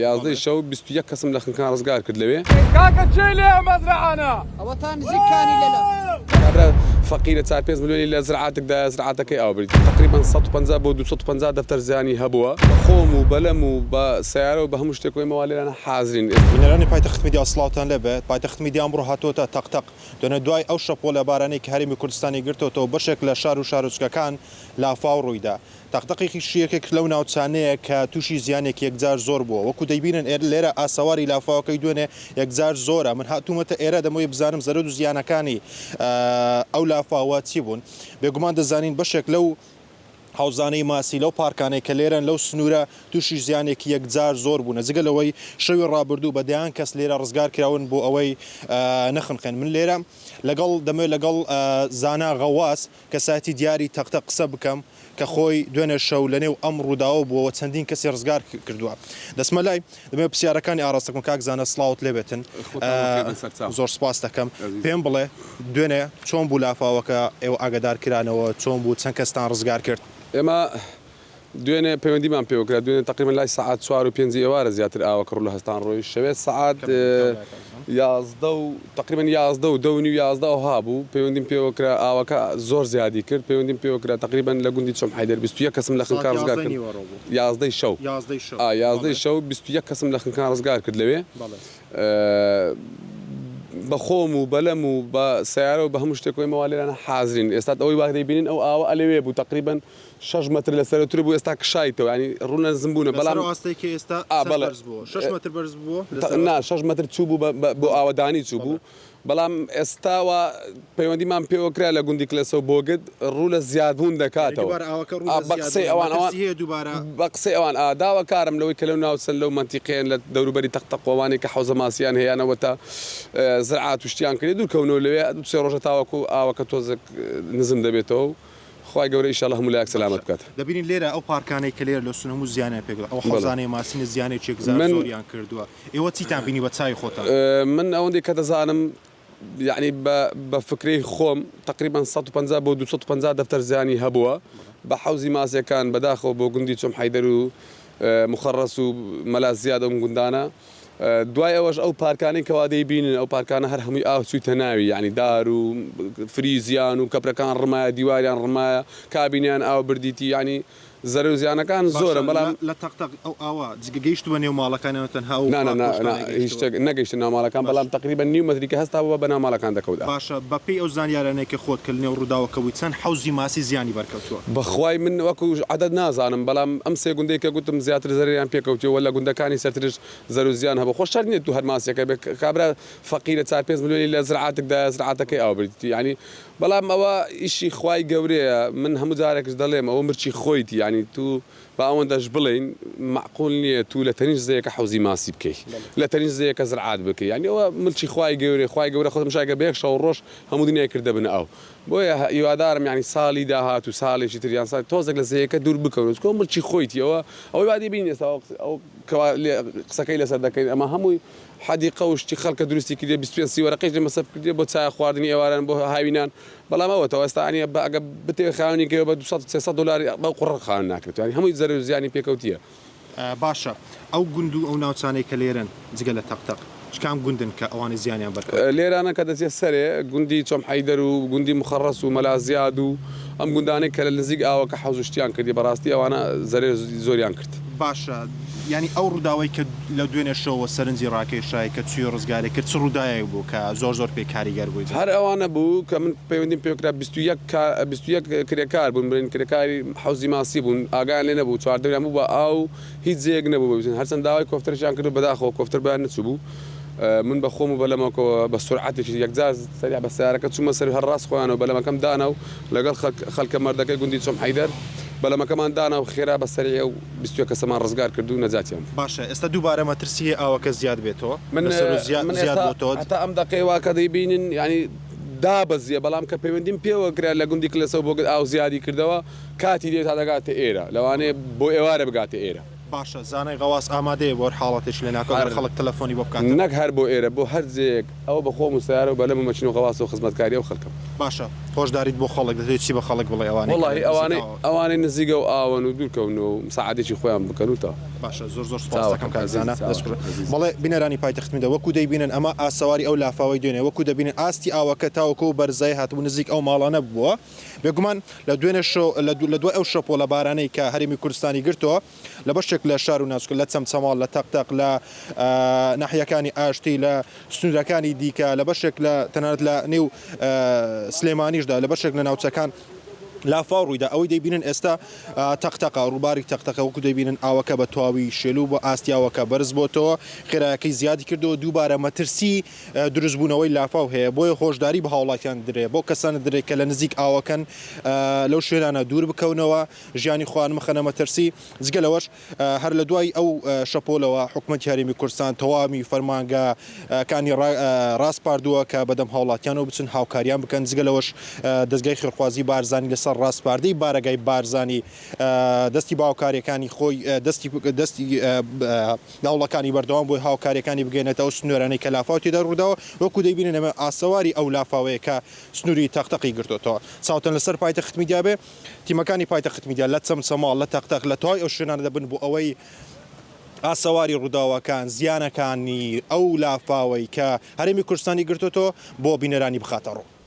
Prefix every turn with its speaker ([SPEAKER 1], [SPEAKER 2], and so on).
[SPEAKER 1] یازدەی شەو 21 کەسم لە خنکان ڕزگار کرد لەوێ.
[SPEAKER 2] کاکە کێ لێ ئەم مەزرەعانە؟
[SPEAKER 3] ئەوەتا نزیک کانی لەلە.
[SPEAKER 1] کابرا فەقیرە چار پێنج ملیۆنی لە زرعاتک دایە زرعاتەکەی ئاو برد تەقریبەن 150 بۆ 250 دەفتەر زیانی هەبووە بە خۆم و بەلەم و بە سەیارە و بە هەموو شتێک ئێمە وا لێرانە حازرین.
[SPEAKER 4] بینەرانی پایتەخت میدیا سڵاوتان لێبێت، پایتەخت میدیا ئەمڕۆ هاتووەتە تەق تەق، دوێنێ دوای ئەو شەپۆلە بارانەی کە هەرێمی کوردستانی گرتۆتەوە بەشێک لە شار و شارۆچکەکان لافاو ڕوویدا. تەقتەقێکیش یەکێک لەو ناوچانەیە کە تووشی زیانێکی یەکجار زۆر بووە. وەکو دەیبینن لێرە ئاسەواری لافاوەکەی دوێنێ یەکجار زۆرە. من هاتوومەتە ئێرە دەمەوێت بزانم زەرەد و زیانەکانی ئەو لافاوە چی بوون. بێگومان دەزانین بەشێک لەو حەوزانەی ماسی لەو پارکانەی کە لێرەن لەو سنوورە تووشی زیانێکی یەکجار زۆر بوونە. جگە لەوەی شەوی ڕابردوو بە دەیان کەس لێرە ڕزگار کراون بۆ ئەوەی نەخنقێن. من لێرە لەگەڵ دەمەوێت لەگەڵ زانا غەواس کەسایەتی دیاری تەقتەق قسە بکەم کە خۆی دوێنێ شەو لەنێو ئەم ڕووداوە بووە و چەندین کەسی ڕزگار کردووە. دەچمە لای، دەمەوێت پرسیارەکانی ئاڕاستە بکەم. کاک زانا سڵاوت لێ بێتن.
[SPEAKER 1] خۆتان بەخێر بێن سەرچاو.
[SPEAKER 4] زۆر سپاست دەکەم.
[SPEAKER 1] ئەزیزم.
[SPEAKER 4] پێم بڵێ دوێنێ چۆن بوو لافاوەکە، ئێوە ئاگادار کرانەوە، چۆن بوو، چەند کەستان ڕزگار کرد؟
[SPEAKER 1] ئێمە دوێنێ پەیوەندیمان پێوە کرا، دوێنێ تەقریبەن لای سەعات چوار و پێنجی ئێوارە زیاتر ئاوەکە ڕوو لە هەستان ڕۆیشت، شەوێ سەعات 11 و تەقریبەن 11 و دە و نیو 11 ئەوها بوو پەیوەندیم پێوە کرا، ئاوەکە زۆر زیادی کرد، پەیوەندیم پێوە کرا تەقریبەن لە گوندی چۆم حەیدەر 21 کەسم لە خنکان
[SPEAKER 4] سەعات
[SPEAKER 1] ڕزگار
[SPEAKER 4] یازدەی
[SPEAKER 1] کرد،
[SPEAKER 4] نیوەڕۆ بوو.
[SPEAKER 1] یازدەی شەو.
[SPEAKER 4] یازدەی شەو.
[SPEAKER 1] ئا یازدەی
[SPEAKER 4] بەڵێ.
[SPEAKER 1] شەو 21 کەسم لە خنکان ڕزگار کرد لەوێ.
[SPEAKER 4] بەڵێ.
[SPEAKER 1] بە خۆم و بەلەم و بە سەیارە و بە هەموو شتێک ئێمە وا لێرانە حازرین، ئێستا ئەوەی وا دەیبینن ئەو ئاوە ئەلەوێ بوو تەقریبەن شەش مەتر لە سەرەوتر بوو ئێستا کشایتەوە یانی ڕوونە نزم بوونە
[SPEAKER 4] لەسەر
[SPEAKER 1] بەڵام
[SPEAKER 4] ئەو ئاستەی کە ئێستا
[SPEAKER 1] ئا
[SPEAKER 4] چەند
[SPEAKER 1] بەڵێ
[SPEAKER 4] بەرز بووە؟ شەش مەتر بەرز بووە لەسەر
[SPEAKER 1] نا
[SPEAKER 4] ئاست؟
[SPEAKER 1] شەش مەتر چوو بوو بە بۆ
[SPEAKER 4] بەڵێ
[SPEAKER 1] ئاوەدانی چوو
[SPEAKER 4] بەڵێ.
[SPEAKER 1] بوو بەڵام ئێستا وا پەیوەندیمان پێوە کرا لە گوندی کلەسە و بۆگد ڕوو لە زیادبوون
[SPEAKER 4] یانی
[SPEAKER 1] دەکاتەوە
[SPEAKER 4] دووبارە ئاوەکە ڕوو
[SPEAKER 1] ئا
[SPEAKER 4] لە
[SPEAKER 1] بە قسەی
[SPEAKER 4] زیادبوونە
[SPEAKER 1] ئەوان ئەوان
[SPEAKER 4] مەترسی هەیە دووبارە
[SPEAKER 1] بە قسەی ئەوان ئا داواکارم لەوەی کە لەو ناوچەن لەو مەنتیقەیەن لە دەوروبەری تەق تەق و ئەوانەی کە حەوزە ماسییان هەیە یان ئەوەتا زرعات و شتیان کردیە دوور کەونەوە لەوێ دوو سێ ڕۆژە تاوەکوو ئاوەکە تۆزێک نزم دەبێتەوە و خوای گەورە ئیشەڵا هەموو لایەک سەلامەت
[SPEAKER 4] باشە
[SPEAKER 1] بکات.
[SPEAKER 4] دەبینین لێرە ئەو پارکانەی کە لێرە لە سنە هەموو زیانیان پێکردوە ئەو
[SPEAKER 1] بەڵێ.
[SPEAKER 4] حەوزانەی ماسینە زیانێکی یەکجار
[SPEAKER 1] من
[SPEAKER 4] زۆریان کردوە ئێوە چیتان بینی بە چاوی خۆتان؟
[SPEAKER 1] من ئەوەندەی کە دەزانم یەعنی بە بە فکرەی خۆم تەقریبەن 150 بۆ 250 دەفتەر زیانی هەبووە بە حەوزی ماسیەکان بەداخەوە بۆ گوندی چۆم حەیدەر و موخەڕەس و مەلا زیاد ئەم گوندانە دوای ئەوەش ئەو پارکانەی کەوا دەیبینن ئەو پارکانە هەر هەمووی ئاو چوویتە ناوی یانی دار و فریزیان و کەپرەکان ڕمایە دیواریان ڕمایە کابینیان ئاو بردیتی یانی زەرەر و زیانەکان
[SPEAKER 4] باشە
[SPEAKER 1] زۆرە بەڵام
[SPEAKER 4] لە تەق تەق ئەو ئاوە جگە گەیشتووە نێو ماڵەکان یان تەنها ئەو
[SPEAKER 1] نا نا
[SPEAKER 4] پارک
[SPEAKER 1] نا
[SPEAKER 4] و
[SPEAKER 1] نا
[SPEAKER 4] شتانەی
[SPEAKER 1] هیچ
[SPEAKER 4] گەیشتووە؟
[SPEAKER 1] شتێک نەگەیشتە ناو ماڵەکان
[SPEAKER 4] باشە
[SPEAKER 1] بەڵام تەقریبەن نیو مەتری کە هەستا بووە بە ناو ماڵەکان دەکەوت ئاو.
[SPEAKER 4] باشە بە پێی ئەو زانیارانەی کە خۆت کە لەنێو ڕووداوەکە بووی چەند حەوزی ماسی زیانی بەرکەوتووە؟
[SPEAKER 1] بەخوای من وەکو عەدەد نازانم بەڵام ئەم سێ گوندەی کە گوتم زیاتر زەرەریان پێکەوتیە وە لە گوندەکانی سەرترش زەرو زیان هەبوو خۆ شەرت نیە تو هەر ماسیەکە بێ کابرا فەقیرە چار پێنج ملیۆنی لە زرعاتک دایە زرعاتەکەی ئاو بردیتی یانی بەڵام ئەوە ئیشی خوای گەورەیە من هەموو جارێکش دەڵێم ئەوە مرچی خۆیتی یانی تو با ئەوەندەش بڵێین مەعقول نیە تو لە تەنیشت زێیەکە حەوزی ماسی بکەی لە تەنیشت زێیەکە زرعات بکەی یانی ئەوە ملکی خوای گەورەیە خوای گەورە خۆ تەماشای کە بە یەک شەو ڕۆژ هەموو دنیای کردە بن ئاو بۆیە هیوادارم یانی ساڵی داهاتوو ساڵێکی تر یان ساڵی تۆزێک لە زێیەکە دوور بکەون چونکە ئەو ملکی خۆیتی ئەوە ئەوەی وا دەیبینین ئێستا ئەو کەوا قسەکەی لەسەر دەکەین ئەمە هەمووی حەدیقە و شتی خەڵکە دروستی کردیە 25 سی وەرەقەیش لێ مەسەف کردیە بۆ چایە خواردنی ئێواران بۆ هاوینان بەڵام ئەوەتەوە ئێستا ئەنی ئەگە بتەوێ خاوەنی کەوێ بە 200 300 دلار بەو قوڕە خاوەن ناکرێت یانی هەمووی زەرەر و زیانی پێکەوتیە.
[SPEAKER 4] باشە ئەو گوند و ئەو ناوچانەی کە لێرەن جگە لە تەق تەق چ کام گوندن کە ئەوانەی زیانیان بەرکەوتووە؟
[SPEAKER 1] لێرانە کە دەچێ سەرێ گوندی چۆم حەیدەر و گوندی موخەڕەس و مەلا زیاد و ئەم گوندانەی کە لە نزیک ئاوەکە حەوز و شتیان کردی بەڕاستی ئەوانە زەرەر زۆریان کرد.
[SPEAKER 4] باشە یانی ئەو ڕووداوەی کە لە دوێنێ شەوەوە سەرنجی ڕاکێشای کە چووی ڕزگاری کرد چ ڕووداوێک بوو کە زۆر زۆر پێی کاریگەر بوویت؟
[SPEAKER 1] هەر ئەوانە بوو کە من پەیوەندیم پێوە کرا 21 کا 21 کرێکار بوون برێن کرێکاری حەوزی ماسی بوون ئاگایان لێ نەبوو چواردەوریان بوو بە ئاو هیچ جێیەک نەبوو ببیسن هەرچەند داوای کۆفتەرشیان کردو بەداخەوە کۆفتەر بۆیان نەچووبوو من بە خۆم و بەلەمەکەوە بە سورعەتێکی یەکجار سەریع بە سەیارەکە چوومە سەر هەر ڕاست خۆیانەوە بەلەمەکەم دانا و لەگەڵ خەلکە مەردەکەی گوندی چۆم حەیدەر بەلەمەکەمان دانا و خێرا بە سەریع و 21 کەسەمان ڕزگار کرد و نەجاتیان بوو.
[SPEAKER 4] باشە ئێستا دووبارە مەترسی هەیە ئاوەکە زیاد بێتەوە
[SPEAKER 1] من
[SPEAKER 4] لەسەر و زیاد
[SPEAKER 1] من
[SPEAKER 4] زیاد
[SPEAKER 1] ئێستا
[SPEAKER 4] بۆتەوە؟
[SPEAKER 1] هەتا ئەم دەقەی وا کە دەیبینن یانی دابەزیە بەڵام کە پەیوەندیم پێوە کرا لە گوندی کلەسەو بۆ ئاو زیادی کردەوە کاتی دێ تا دەگاتە ئێرە لەوانەیە بۆ ئێوارە بگاتە ئێرە.
[SPEAKER 4] باشە زانای غەواس ئامادەیە بۆ هەر حاڵەتێکی لەناکاو گەر خەڵک تەلەفۆنی بۆ بکاتن؟
[SPEAKER 1] نەک هەر بۆ ئێرە بۆ هەر جێیەک ئەوە بە خۆم و سەیارە و بەلەم و مەکینە و غەواس و خزمەتکاری ئەو خەلکەم.
[SPEAKER 4] باشە هۆشداریت بۆ خەڵک دەتەوێت چی بە خەڵک بڵێی ئەوانەی کە لە
[SPEAKER 1] وەڵاهی
[SPEAKER 4] نزیک
[SPEAKER 1] ئەوانەی
[SPEAKER 4] ئاوەن؟
[SPEAKER 1] ئەوانەی نزیک ئەو ئاوەن و دوور کەونەوە و مساعەدێکی خۆیان بکەن و تەواو.
[SPEAKER 4] باشە زۆر زۆر سوپاست دەکەم کاک زانا دەست خۆش. بەڵێ بینەرانی پایتەخت میدیا وەکو دەیبینن ئەمە ئاسەواری ئەو لافاوەی دوێنێ وەکو دەبینن ئاستی ئاوەکە تاوەکو ئەو بەرزایە هاتبوو نزیک ئەو ماڵانە بووە بێگومان لە دوێنێ شەو لە دوای ئەو شەپۆلە بارانەی کە هەرێمی کوردستانی گرتەوە لە بەشێک لە شار و ناوچکە لە چەمچەماڵ لە تەقتەق لە ناحیەکانی ئاشتی لە سنوورەکانی دیکە لە بەشێک لە تەنانەت لە نێو سلێمانیشدا لە بەشێک لە ناوچەکان لافاو ڕوویدا ئەوەی دەیبینن ئێستا تەقتەقە ڕووباری تەقتەقە وەکو دەیبینن ئاوەکە بە تەواوی شێلو بۆ ئاستی ئاوەکە بەرز بۆتەوە خێرایەکەی زیادی کردەوە دووبارە مەترسی دروستبوونەوەی لافاو هەیە بۆیە هۆشداری بە هاوڵاتیان درێ بۆ کەسانە درێ کە لە نزیک ئاوەکەن لەو شوێنانە دوور بکەونەوە ژیانی خۆیان مخەنە مەترسی جگە لەوەش هەر لە دوای ئەو شەپۆلەوە حکومەتی هەرێمی کوردستان تەواوی فەرمانگەکانی ڕاسپاردووە کە بەدەم هاوڵاتیانەوە بچن هاوکاریان بکەن، جگە لەوەش دەزگای خێرخوازی بارزانی لەسەر ڕاسپاردەی بارەگای بارزانی دەستی بە هاوکارییەکانی خۆی دەستی دەستی لە هەوڵەکانی بەردەوام بۆی هاوکارییەکانی بگەیەنێتە ئەو سنوورانەی کە لافاو تێدا ڕووداوە، وەکو دەیبینن ئەمە ئاسەواری ئەو لافاوەیە کە سنووری تەقتەقی گرتۆتەوە. چاوتان لەسەر پایتەخت میدیا بێ. تیمەکانی پایتەخت میدیا لە چەمچەماڵ، لە تەقتەق، لە تەواوی ئەو شوێنانە دەبن بۆ ئەوەی ئاسەواری ڕووداوەکان، زیانەکانی ئەو لافاوەی کە هەرێمی کوردستانی گرتۆتەوە بۆ بینەرانی بخاتە ڕوو.